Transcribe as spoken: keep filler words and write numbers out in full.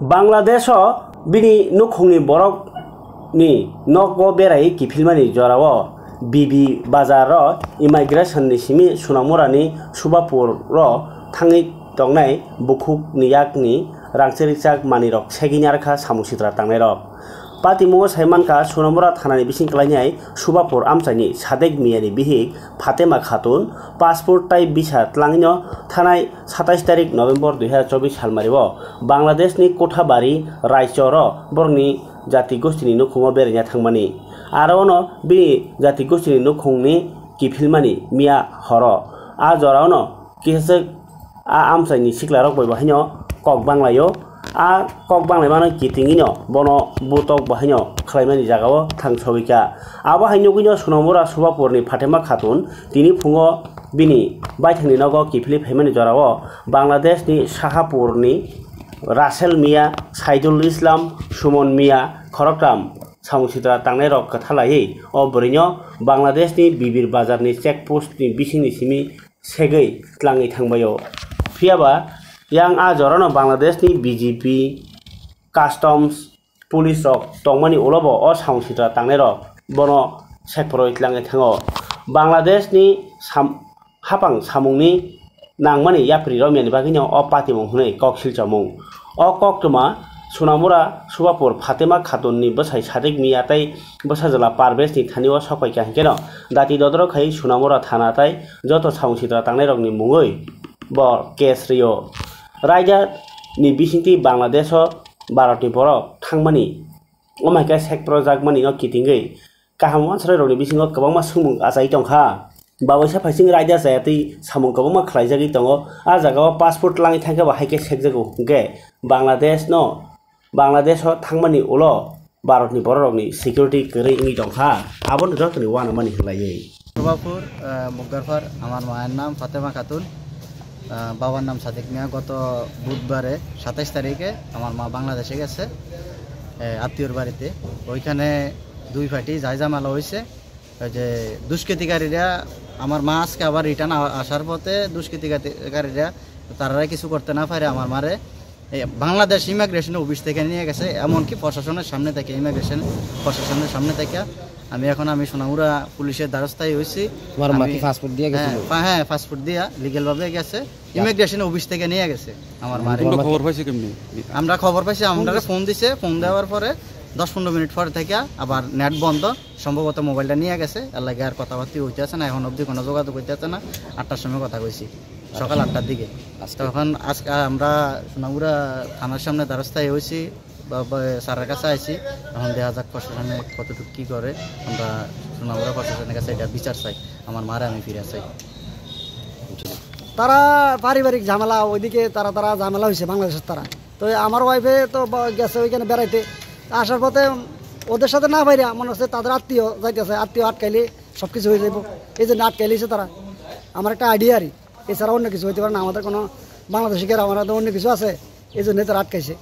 Bangladesh o bini nukhungni borokni nogo berai kiphilmani jorao Bibi Bazar o immigration ni simi Sunamurani Subapur o thangwi tongnai bukhukni yakni rangchakrijak manwirok segwi narwkha samung sitra tangnairok. Patimungo saimankha, Sunamura thanani bising klainai Subapur amchaini Sadek Miyani bihik Fatema Khatun passport tai visa tlangwino thanai satais tarik November dui hazar chobbish salmario Bangladeshni Kothabari Raichoro borokni jati gostini nukhungo beraina thangmani. Aro ono bini jati gostini nukhungni kiphilmani miya horo. A joraono kisaswk a amchaini siklarok bai bo haino kok banglaio. A kok banglaimano kitingwino bono butok bo haino khlaimani jagao thang sogwikha. Abo hai nugwino Sunamura Subapurni Fatema Khatun tini phungo bini baithangni nogo kiphilwi phaimani jorao Bangladeshni Sahapurni Rasel Mia, Saidul Islam, Sumon Mia, khoroktham samung sitra tangnairok kwthalaiwi o bwrwino Bangladeshni Bibir Bazarni check postni bisingni simi segwi tlangwi thangbaio. Phiyaba yang a jorano Bangladeshni B G P, Customs, Police rok tongmani ulo bo o samung sitra tangnairok bono sekphorwi tlangwi thango. Bangladeshni sam-, hapang samungni nangmani yapri romyani bagwino o patimung hwnwi kok silchomung. O koktwma Sunamura Subapur Fatema Khatunni bwsai Sadek Mia tei bwsajwla Parveshni thani o sokpaikha hwnkhe no dati dodoro khai Sunamura thana tei joto samung sitra tangnairokni mungwi bo case rio. Raida ni bisingtwi Bangladesh o Bharatni borok thangmani, omo hai khe sekphrojakmani no kitingwi kaham uansukmani rokni bisingo kwbangma swngmung achai tongkha. Baboisa phaising raida chayatwi samung kwbangma khlaijagwi tongo. A jagao passport langwi thangkhe bo hai khe sekjago hwnkhe Bangladesh no, Bangladesh o thangmani ulo Bharatni bororokni security kwrwi wngwi tongkha, abono jotoni uanamani hwnlaiwi. Subapur, eh, Mukdarpar, আমার মায়ের নাম ফাতেমা খাতুন, আহ, বাবার নাম সাদিক মিয়া। গত বুধবারে সাতাইশ তারিখে আমার মা বাংলাদেশে গেছে, এ, আত্মীয়র বাড়িতে। ওইখানে দুই পার্টি যাই ঝামেলা হয়েছে। ওই যে দুষ্কৃতিকারীরা, আমার মা আজকে আবার রিটার্ন আসার পথে দুষ্কৃতিকারীরা তারা কিছু করতে না পারে আমার মারে এই বাংলাদেশ ইমিগ্রেশন অফিস থেকে নিয়ে গেছে, এমনকি প্রশাসনের সামনে থেকে, ইমিগ্রেশন প্রশাসনের সামনে থেকে। আমি এখন, আমি সোনামুড়া পুলিশের দ্বারস্থ হয়েছি। তোমার মা কি আমি, পাসপোর্ট দিয়ে হ্যাঁ, গেছিল? পা-, হ্যাঁ, পাসপোর্ট দিয়া লিগ্যাল ভাবে গেছে, ইমিগ্রেশন অফিস থেকে নিয়ে গেছে আমার মারে। তোমরা খবর পাইছো কেমনি? আমরা খবর পাইছি, আমরা ফোন দিছে, ফোন দেওয়ার পরে দশ পনেরো মিনিট পরে থেকে আবার নেট বন্ধ, সম্ভবত মোবাইলটা নিয়ে গেছে, এর লাগে আর কথাবার্তা হইতে আছে না, এখন অবধি কোনো যোগাযোগ হইতে আছে না। আটটার সময় কথা কইছি, সকাল আটটার দিকে। আজকে? তখন আজকে আমরা সোনামুড়া থানার সামনে দ্বারস্থ হয়েছি, বা, বা, স্যারের কাছে আইছি। এখন দেখা যাক প্রশাসনে কতটুকু কি করে। আমরা সোনামুড়া প্রশাসনের কাছে এটা বিচার চাই, আমার মারে আমি ফিরে চাই। তারা পারিবারিক ঝামেলা, ওইদিকে তারা, তারা ঝামেলা হয়েছে বাংলাদেশের তারা। তো আমার ওয়াইফে তো বা-, গেছে ওইখানে বেড়াইতে, আসার পথে ওদের সাথে না পাইরা মনে হচ্ছে তাদের আত্মীয় যাইতেছে, আত্মীয় আটকাইলে সব কিছু হয়ে যাইব, এই জন্য আটকাইলেছে তারা। আমার একটা আইডিয়া আর কি, এছাড়া অন্য কিছু হইতে পারে না। আমাদের কোনো বাংলাদেশি গ্রাম, আমাদের অন্য কিছু আছে, এই জন্য তারা আটকাইছে।